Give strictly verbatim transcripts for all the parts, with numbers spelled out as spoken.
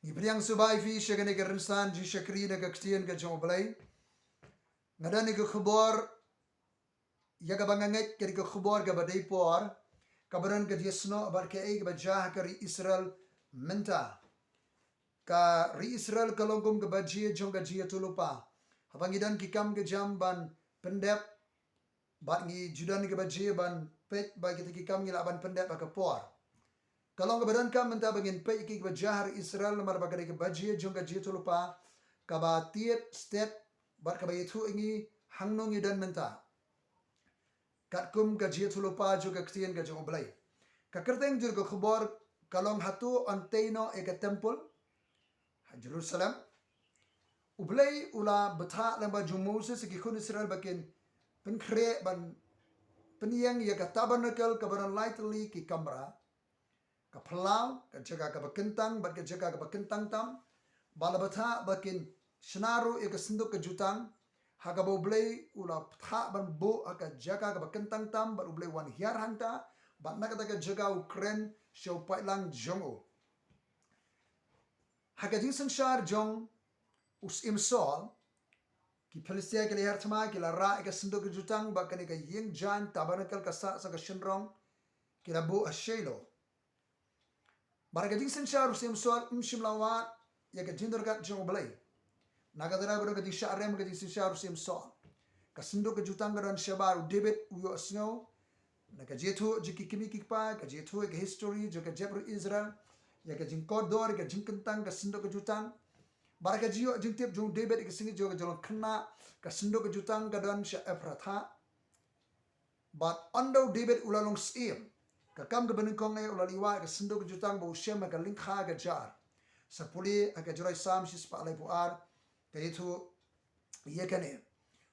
Ngi pdiang sngewbha ïa phi sha kane ka rynsan jingshakri na ka ktien ka jong U Blei. Nga don ïa ka khubor ïa kaba nga ngeit ka dei ka khubor kaba dei por, kaba don ka jingïasnoh bad kaei kaba jia ha ka ri Israel mynta. Ka ri Israel ka long kum ka baje jong ka jingïathuhlypa. Haba ngi don ki kam ki jam ban pyndep, bad ngi ju don ka baje ban peit ba kita ki kam ngi lah ban pyndep ha ka por. Ka long kaba donkam mynta ba ngin peit ïa kiba jia ha ri Israel namar ba ka dei ka baje jong ka jingïathuhlypa, kaba tied stet bad kaba ïathuh ïa ngi hangno ngi don mynta. Katkum ka jingïathuhlypa jong ka ktien ka jong U Blei. Ka kyrteng jong ka khubor ka long, hato yn tei noh ïa ka templ ha Jerusalem? U Blei u la bthah lyngba jong Moses ïa ki khun Israel ba kin pynkhreh ban pynïeng ïa ka tabernacle kaba don lai tylli ki kamra, ka phyllaw, ka jaka kaba kyntang bad ka jaka kaba kyntang tam. Ba la bthah ba kin shna ruh ïa ka synduk ka jutang ha kaba U Blei u la bthah ban buh ha ka jaka kaba kyntang tam, bad U Blei u wan hiar hangta, bad na kata ka jaka u kren sha u paidlang jong u. Ha ka jingsynshar jong u Syiem Saul, ki Philistia ki la hiar thma, ki la rah ïa ka synduk ka jutang, bad kane ka ïing jaiñ tabernacle ka sah sa ka shynrong, ki la buh ha Shiloh. Bad ha ka jingsynshar u Syiem Saul um shym la wad ïa ka jingdyrkhat jong U Blei. Na kata ka daw ka jingshah rem ka jingsynshar u Syiem Saul. Ka synduk ka jutang ka don shabar, u David u ïohsngew na ka jingïathuh jong ki kmie ki kpa, ka jingïathuh ïa ka history jong ka jaitbynriew Israel, ïa ka jingkordor, ïa ka jingkyntang ka synduk ka jutang. Bad ka jingïoh jingtip jong u David ïa ka sngi jong ka jinglong khynnah ka synduk ka jutang ka don sha Ephrathah. Bad ynda u David u la long syiem, ka kam kaba nyngkong eh u la leit wad ïa ka synduk ka jutang ba u shem ha ka lyngkha ka jar. Sa pule ha ka jingrwai Salm shispah laiphew ar, ka ïathuh ïa kane.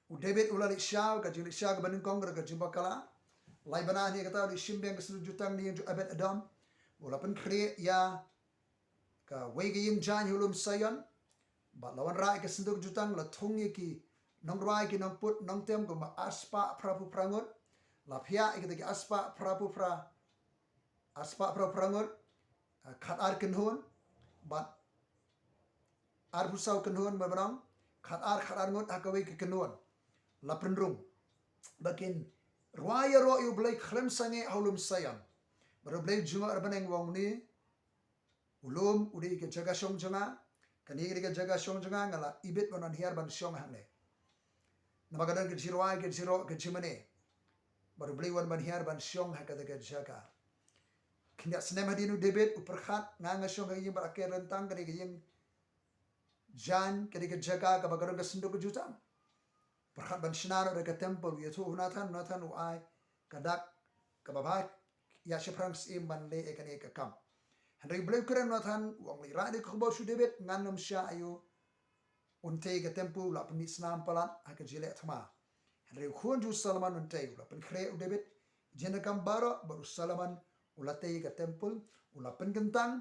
U David u la leit shaw, ka jingleit shaw kaba nyngkong ka jingbakla. Lai bnai hangne kata u leit shim biang ka synduk jutang na ïing jong Obed Edom. U la pynkhreh ïa kawei ka ïing jaiñ ha u lum Sion. Bad la wanrah ïa ka synduk jutang, la thung ïa ki nongrwai, ki nongput nongtem kumba arspah phraphew phra ngut. La phiah ïa kita ki arspah phraphew phra, arspah phraphew phra ngut, ah, khatar kynhun, bad arphew saw kynhun, ba ban ong khatar khatar ngut ha kawei ka kynhun. La pynrung ba kin rwai ïaroh ïa U Blei khlem sangeh ha u lum Sion. Bad U Blei u jngoh ar bneng, u ong, une u lum u dei ka jaka shong jong nga, kane ka dei ka jaka shong jong nga, nga la ibit ban wan hiar ban shong hangne. Namar ka don ka jingrwai, ka jingïaroh, ka jingmane. Bad U Blei u wan ban hiar ban shong ha kata ka jaka. Khyndiat snem hadien u David u pyrkhat, nga nga shong ha ka ïing barakhe ryntang, ka dei ka ïing jaiñ, ka dei ka jaka kaba ka don ka synduk ka jutang. Pyrkhat ban shna noh da ka templ, u ïathuh u Nathan, u Nathan u ai ka dak kaba bha ïa shaphrang syiem ban leh ïa kane ka kam. Hynrei U Blei u kren, u Nathan u ong, leit rah ïa ka khubor sha u David, ngan nym shah ïa u, un tei ïa ka templ, u la pynmih snam palat ha ka jingleh thma. Hynrei u khun jong u Solomon un tei, u la pynkhreh u David jingdonkam baroh, bad u Solomon u la tei ïa ka templ, u la pynkyntang,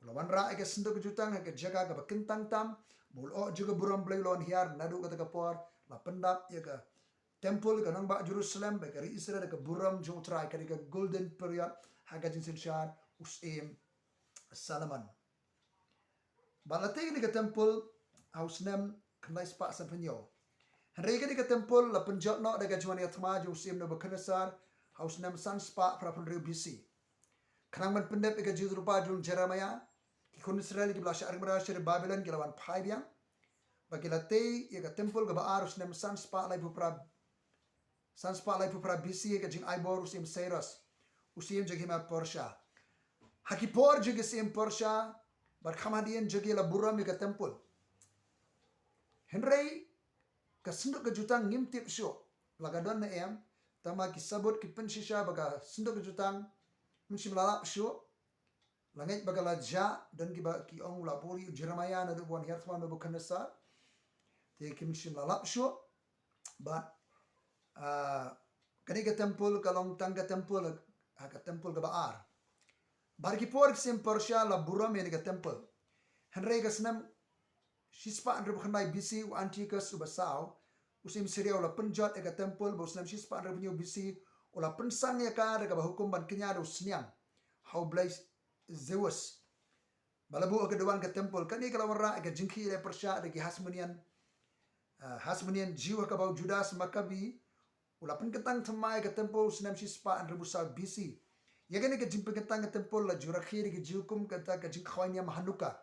u la wanrah ïa ka synduk ka jutang ha ka jaka kaba kyntang tam, ba u lyoh jong ka burom Blei u la wan hiar. Naduh kata ka por la pyndap ïa ka templ, ka nongbah Jerusalem, bad ka ri Israel ha ka burom jong U Trai, ka dei ka golden period ha ka jingsynshar u Syiem Solomon. Bad la tei kane ka templ ha u snem khyndai spah sanphew hynñiew. Hynrei kane ka templ la pynjot noh da ka jingwan ïa thma jong u Syiem Nebukhadnessar ha u snem san spah phraphew hynriew B C. Khnang ban pyndep ïa ka jingïathuhlypa jong u Jeremiah, ki khun Israel kiba la shah ri marwei sha Babilon ki la wan phai biang. Bad ki la tei ïa ka templ kaba ar ha u snem san spah laiphew phra, san spah laiphew phra B C ha ka jingai bor u Syiem Cyrus, u syiem jong ka hima Persia. Ha ki por jong ki syiem Persia bad kham hadien jong ki la burom ïa ka templ. Hynrei ka synduk ka jutang ngim tip shuh la ka don ne em, tangba ki sabut ki pynshisha ba ka synduk ka jutang ym shym la lap shuh. La ngeit ba ka la jah, don kiba ki ong u la buh ri u Jeremiah naduh ba wan hiar thma u Nebukhadnessar. Te kim shym la lap shuh. Bad, ah, kane ka templ ka long tang ka templ, ah, ka templ kaba ar. Bad ki por ki syiem Persia la burom ïa kane ka templ. Hynrei ka snem shispah hynriewphew khyndai B C u Antiochus uba saw, u syiem Syria u la pynjot ïa ka templ, bad u snem shispah hynriewphew hynñiew B C u la pynsang ïa ka da kaba hukum ban kñia da u sniang ha u blei Zeus. ba la buh ha ka duwan ka temple. Kane ka la wanrah ïa ka jingkhih leh pyrshah da ki Hasmonean, ah, Hasmonean Jew ha kaba u Judas Maccabi u la pynkyntang thymmai ïa ka temple u snem shispah hynriewphew saw B C. Ïa kane ka jingpynkyntang ka temple la ju rakhe da ki Jew kum kata ka jingkhawai niam Hanukkah.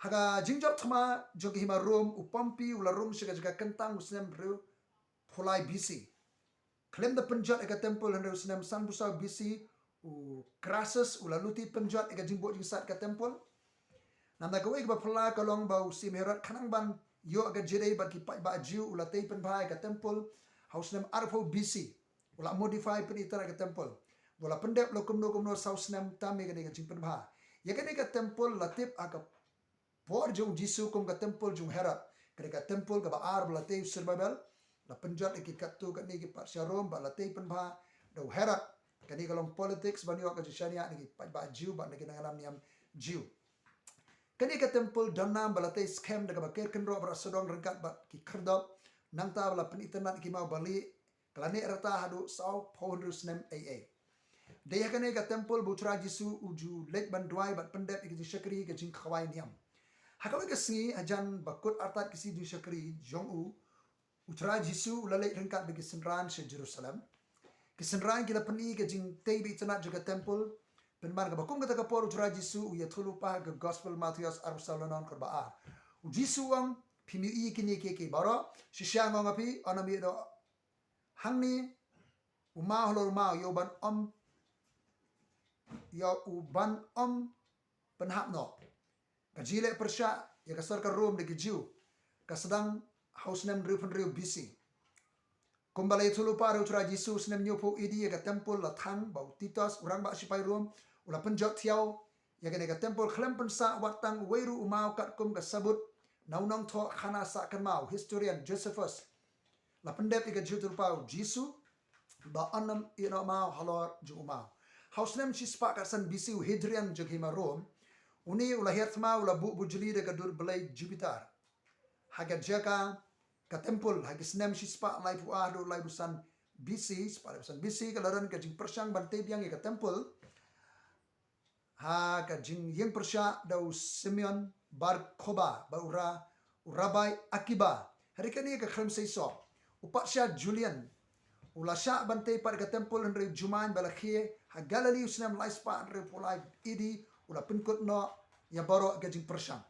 Ha ka jingjop thma jong ka hima Rom, u Pompey u la rung sha ka jaka kyntang u snem hynriewphew lai B C. Khlem da pynjot ïa ka temple hynriew snem sanphew saw B C, u Crassus u la luti pynjot ïa ka jingbuh jingsat ka temple. Namar kawei kaba phylla ka long ba u Syiem Herod khnang ban ïoh ka jingïadei bad ki paidbah Jew u la tei pynbha ïa ka temple ha u snem arphew B C. U la modify, pynitynnad ïa ka temple. Ba la pyndep la kumno kumno saw snem tam ïa kane ka jingpynbha. Ïa kane ka temple la tip ha ka por jong u Jisu kum ka temple jong u Herod. Kane ka temple kaba ar ba la tei u Zerubbabel, la pynjot ïa ki katto katne ki patsha Rom bad la tei pynbha da u Herod. Kane ka long politics ban ïoh ka jingshaniah na ki paidbah Jew bad na ki nongïalam niam Jew. Kane ka temple don nam ba la tei skhem da kaba ker kynroh baroh sawdong ryngkat bad ki khyrdop. Nangta ba la pynitynnad ïa ki maw balieh, ka la neh rta haduh sawphew hynriew snem A A. Dei ha kane ka temple ba u Trai Jisu u ju leit ban duwai bad pyndep ïa ka jingshakri ka jingkhawai niam. Ha kawei ka sngi hajan ba kut artat ki sngi jingshakri jong u, u Trai Jisu u la leit ryngkat bad ki synran sha Jerusalem. Ki synran ki la pyni ka jingtei ba itynnad jong ka temple. Pynban kaba kum kata ka por u Trai Jisu u ïathuhlypa ha ka Gospel Mathaios arphew saw lynnong kaba ar. U Jisu u ong, phim ïohi ïa kine kiei kiei baroh? Shisha nga ong ïa phi, yn ym ïehnoh hangne u maw halor u maw ïa u ban ym, ïa u ban ym pynhap noh. Ka jingleh pyrshah ïa ka sorkar Rom da ki Jiw ka sdang ha u snem hynriewphew hynriew B C. Kumba la ïathuhlypa da u Trai Jisu, u snem hynñiewphew A D ïa ka temple la thang bad u Titus u rangbah shipai Rom u la pynjot thiaw ïa kane ka temple khlem pynsah wat tang uwei ruh u maw katkum ka sabut na u nongthoh khana sah kynmaw, historian Josephus. La pyndep ïa ka jingïathuhlypa u Jisu ba yn ym ïehnoh maw halor jong u maw. Ha u snem shispah khatsan B C u Hadrian jong ka hima Rom, une u la hiar thma, u la buh bujli da ka dur blei Jupiter ha ka jaka ka temple ha ki snem shispah laiphew ar haduh laiphew san B C. Shispah laiphew san B C ka la don ka jingpyrshang ban tei biang ïa ka temple ha ka jingïeng pyrshah da u Simeon bar Kokhba bad u ra, u Rabbi Akiba. Hynrei kane ka khlem seisoh. U patsha Julian u la shah ban tei pat ka temple hynriew jumai ba la khie ha Galilee u snem laispah hynriewphew lai A D, u la pynkut noh ïa baroh ka jingpyrshang.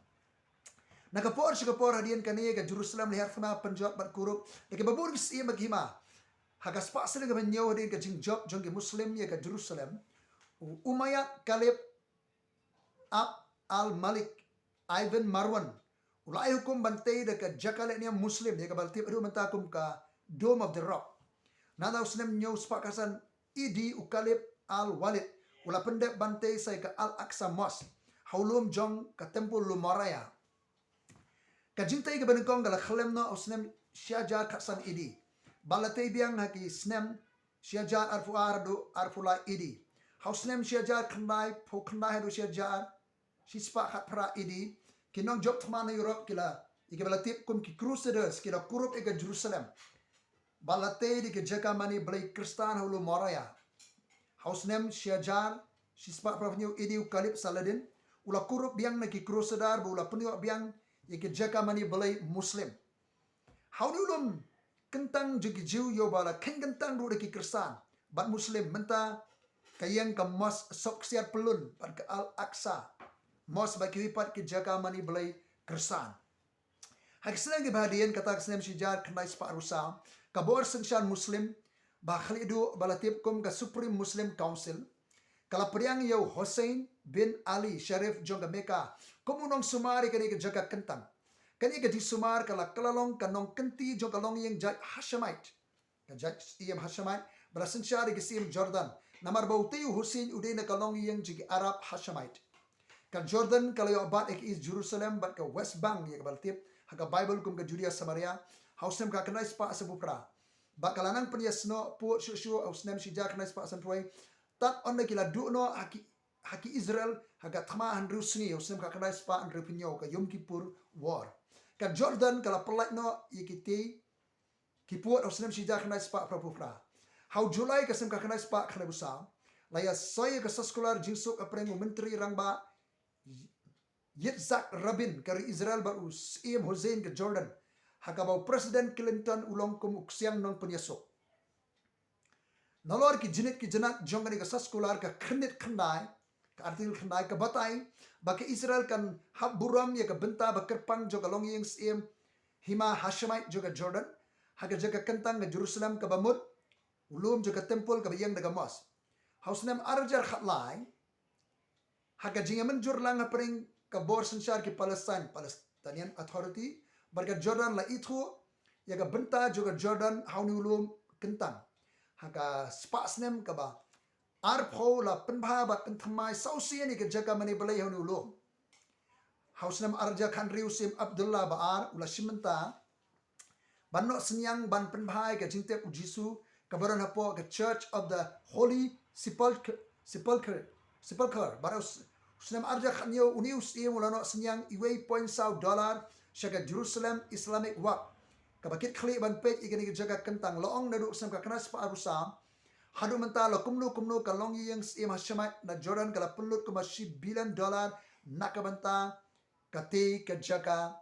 Na ka por sha ka por hadien kane ka Jerusalem la hiar thma, pynjot bad kurup da kiba bun ki syiem bad ki hima. Ha ka spah snem kaba hynñiew hadien ka jingjop jong ki Muslim ïa ka Jerusalem, u Umayyad Kalib Abd al-Malik ibn Marwan u la ai hukum ban tei da ka jaka lehniam Muslim ïa kaba la tip haduh mynta kum ka Dome of the Rock. Nangta u snem hynñiew spah khatsan A D u Kalib al-Walid u la pyndep ban tei sa ïa ka Al-Aqsa Mosque ha u lum jong ka temple lum Moriah. Ka jingtei kaba nyngkong ka la khlem noh ha u snem shi hajar khatsan A D bad la tei biang ha ki snem shi hajar arphew ar haduh arphew lai A D. Ha u snem shi hajar khyndaiphew khyndai haduh shi hajar shispah khatphra A D, ki nongjop thma na Europe ki la, ïa kiba la tip kum ki Crusaders, ki la kurup ïa ka Jerusalem bad la tei da ka jaka mane blei Khristan ha u lum Moriah. Ha u snem shi hajar shispah phraphew hynñiew A D u Kalib Saladin u la kurup biang na ki Crusader bad u la pynïoh biang ïa ka jaka mane blei Muslim. Ha une u lum kyntang jong ki Jiw ïoh ba la kheiñ kyntang ruh da ki Khristan bad Muslim, mynta ka ïeng ka Mosque Sohksiar Pyllun bad ka Al-Aqsa Mosque bad kiwei pat ki jaka mane blei Khristan. Ha ki snem kiba hadien, kata ka snem shi hajar khyndai spah arphew saw, ka bor synshar Muslim ba khlem duh ba la tip kum ka Supreme Muslim Council ka la pdiang ïa u Hussein bin Ali Sharif jong ka Mecca kum u nongsumar ïa kane ka jaka kyntang. Kane ka jingsumar ka la kylla long ka nongkynti jong ka longïing jait Hashemite, ka jait ïing Hashemite ba la synshar da ki syiem Jordan, namar ba utei u Hussein u dei na ka longïing jong ki Arab Hashemite. Ka Jordan ka la ïoh bat ïa ka East Jerusalem bad ka West Bank ïa kaba la tip ha ka Bible kum ka Judea Samaria ha u snem khatkhyndai spah sanphew phra. Bad ka la nang pynïasnoh pud shuh shuh ha u snem shi hajar khyndai spah sanphew wei. Tad ynda ki la duh noh ha ki, ha ki Israel ha ka thma hynriew sngi ha u snem khatkhyndai spah hynriewphew hynñiew, ka Yom Kippur War. Ka Jordan ka la pyllait noh ïa kitei ki pud ha u snem shi hajar khyndai spah phraphew phra. Ha u July ka snem khatkhyndai spah khyndaiphew saw, la ïasoi ïa ka soskular jingsuk hapdeng u Myntri Rangbah Yitzhak Rabin ka ri Israel bad u Syiem Hussein ka Jordan, ha kaba u President Clinton u long kum u ksiang nongpynïasuk. Nalor ki jingit ki jingat jong kane ka soskular ka khyndiat khyndai, ka article khyndai ka batai ba ka Israel kan hap burom ïa ka bynta ba kyrpang jong ka longïing Syiem Hima Hashemite jong ka Jordan ha ka jaka kyntang ka Jerusalem kaba mut u lum jong ka temple kaba ïeng da ka mosque. Ha u snem arhajar khatlai, ha ka jingïamynjur lang hapdeng ka bor synshar ki Palestine, Palestinian Authority, bad ka Jordan la ithuh ïa ka bynta jong ka Jordan ha une u lum kyntang. Ha ka spah snem kaba arphew la pynbha bad pynthymmai sawsien ïa ka jaka mane blei ha une u lum. Ha u snem arhajar khathynriew u Syiem Abdullah ba ar u la shim bynta ban noh synñiang ban pynbha ïa ka jingtep u Jisu kaba don hapoh ka Church of the Holy Sepulchre, Sepulchre, Sepulchre. Bad ha u snem arhajar khathynñiew une u Syiem u la noh synñiang uwei point saw dollar sha ka Jerusalem Islamic Waqf, kaba kit khlieh ban peit ïa kane ka jaka kyntang. La ong naduh u snem khatkhyndai spah arphew saw haduh mynta la kumno kumno ka longïing Syiem Hashemite na Jordan ka la pynlut kumba shi billion dollar na ka bynta katei ka jaka,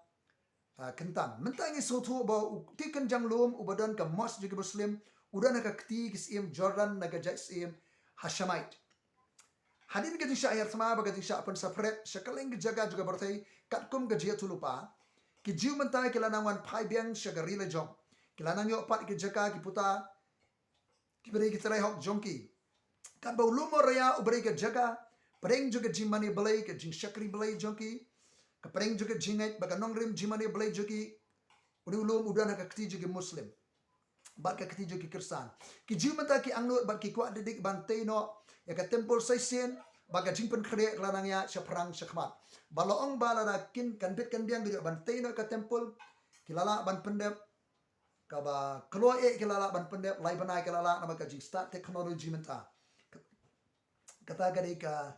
ah, kyntang. Mynta ngi sngewthuh ba u kti kynjang lum uba don ka mosque jong ki Muslim u don ha ka kti ki Syiem Jordan na ka jait Syiem Hashemite. Hadien ka jingshah hiar thma bad ka jingshah pynsaphriang sha kylleng ki jaka jong ka pyrthei katkum ka jingïathuhlypa, ki Jiw mynta ki la nang wan phai biang sha ka ri la jong. Ki la nang ïoh pat ïa ki jaka, ki puta, ki briew, ki trai hok jong ki. Katba u lum Moriah u briew ka jaka pdeng jong ka jingmane blei, ka jingshakri blei jong ki, ka pdeng jong ka jingngeit bad ka nongrim jingmane blei jong ki. Une u lum u don ha ka kti jong ki Muslim bad ka kti jong ki Khristan. Ki Jiw mynta ki angnud bad ki kwah dik dik ban tei noh ïa ka temple shisien bad ka jingpynkhreh ka la nang ïaid shaphrang shakhmat. Ba la ong ba lada kin kan bit kan biang ki ïoh ban tei noh ïa ka temple, ki la lah ban pyndep, kaba kloi eh ki la lah ban pyndep, lai bnai ki la lah namar ka jingstad technology mynta. Kata ka dei ka,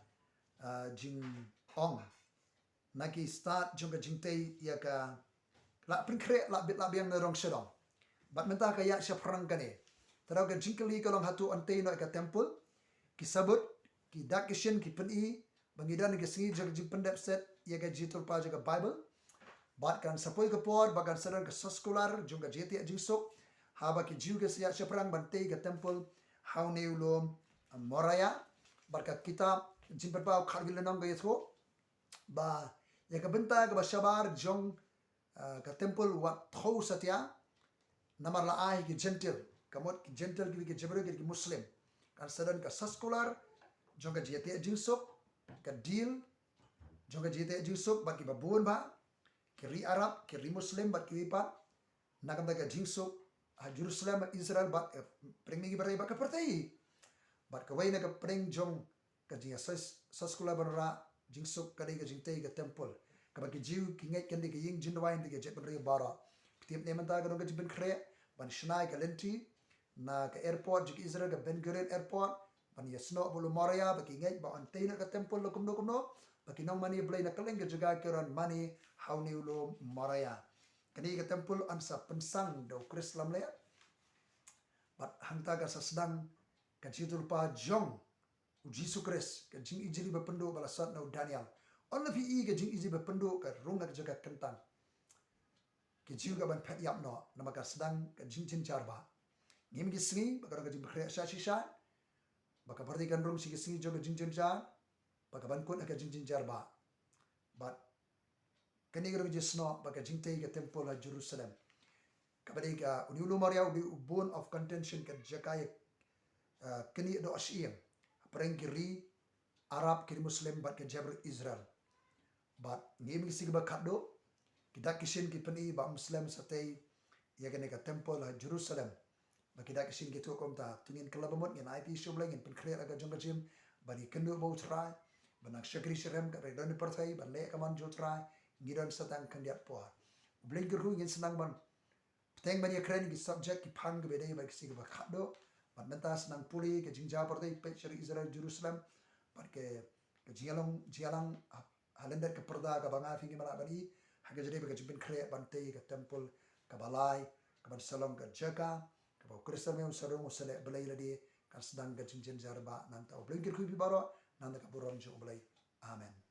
ah, jingong na ki stad jong ka jingtei ïa ka, lah pynkhreh, lah bit lah biang na rong sha rong. Bad mynta ka ïaid shaphrang kane. Te ka jingkylli ka long, hato yn tei noh ïa ka temple? Ki sabut, ki dak ki shin ki pyni ba ngi don ha ki sngi jong ka jingpyndep set ïa ka jingïathuhlypa jong ka Baibl. Bad kan sa poi ka por ba kan sa don ka soskular jong ka jingïateh jingsuk, haba ki Jiw ki sa ïaid shaphrang ban tei ïa ka temple ha une u lum Moriah. Bad ka kitab Jingpynpaw khatwei lynnong ka ïathuh ba ïa ka bynta kaba shabar jong, ah, ka temple wat thew satia, namar la ai ha ki Gentile, ka mut ki Gentile kiwei ki jabru ki Muslim. Kan sa don ka soskular jong ka jingïateh jingsuk, ka deal jong ka jingïateh jingsuk bad kiba bun bha, ki ri Arab, ki ri Muslim bad kiwei pat, na ka bynta ka jingsuk ha Jerusalem bad Israel bad, eh, pdeng mih ki briew bad ka pyrthei. Bad kawei na ka pdeng jong ka jingïasoskular ban rah jingsuk ka dei ka jingtei ka temple, kaba ki Jiw ki ngeit kan dei ka ïing jingduwai na ka jaitbynriew baroh. Phi tip ne mynta ka don ka jingpynkhreh ban shna ïa ka lynti na ka airport jong ki Israel, ka Ben Gurion Airport, ban ïasnoh bad u lum Moriah, ba ki ngeit ba yn tei noh ïa ka temple la kumno kumno, ba ki nongmane blei na kylleng ki jaka kin wan mane ha une u lum Moriah. Kane ka temple yn sa pynsang da u Khrist lamler. Bad hangta kan sa sdang ka jingïathuhlypa jong u Jisu Khrist, ka jingijli ba pynduh ba la sot na u Daniel. Yn la phi i ka jingijli ba pynduh ka rung ha ka jaka kyntang. Ki Jiw ki ban phet ïap noh namar ka sdang ka jingjynjar bah. Ngim, ki sngi ba ka don ka jingpynkhreh shisha, ba ka pyrthei kan rung sha ki sngi jong ka jingjynjar, ba ka ban kut ha ka jingjynjar bah. Bad kane ka dei ka jingsnoh bad ka jingtei ka temple ha Jerusalem. Kaba dei ka, une u lum Moriah u dei u bone of contention, ka jaka ïa, ah, knieh doh shyieng hapdeng ki ri Arab, ki ri Muslim bad ka jaitbynriew Israel. Bad ngim, ki sngi kiba khatduh, ki dak ki shin ki pyni ba u Muslim sa tei ïa kane ka temple ha Jerusalem. Ba ki dak ki shin ki ïathuh kumta, to ngin kylla ba mut, ngin ai phi sha u Blei, ngin pynkhreh la ka jong ka jingim, ba ngin kynduh bad u Trai, ba nang shakri sharai ïa ka ri don ha pyrthei, ban leh ka mon jong u Trai, ngi don sa tang khyndiat por. U Blei un kyrkhu, ngin sa nang ban bteng ban ïakren ki subject ki phang kiba dei bad ki sngi kiba khatduh. Bad mynta sa nang pule ka jingjia pyrthei, peit sha ri Israel, Jerusalem, bad ka, ka jingïalong, jingïalang ha, ha lyndet ka pyrda kaba nga phi ngim lah ban i, ha ka jingdei bad ka jingpynkhreh ban tei ka temple kaba lai, kaban sa long ka jaka kaba u Khristan un sa rung, un sa leh blei lade, kan sdang ka jingjynjar bah nangta. U Blei un kyrkhu ïa phi baroh, nangta ka burom jong u Blei. Amen.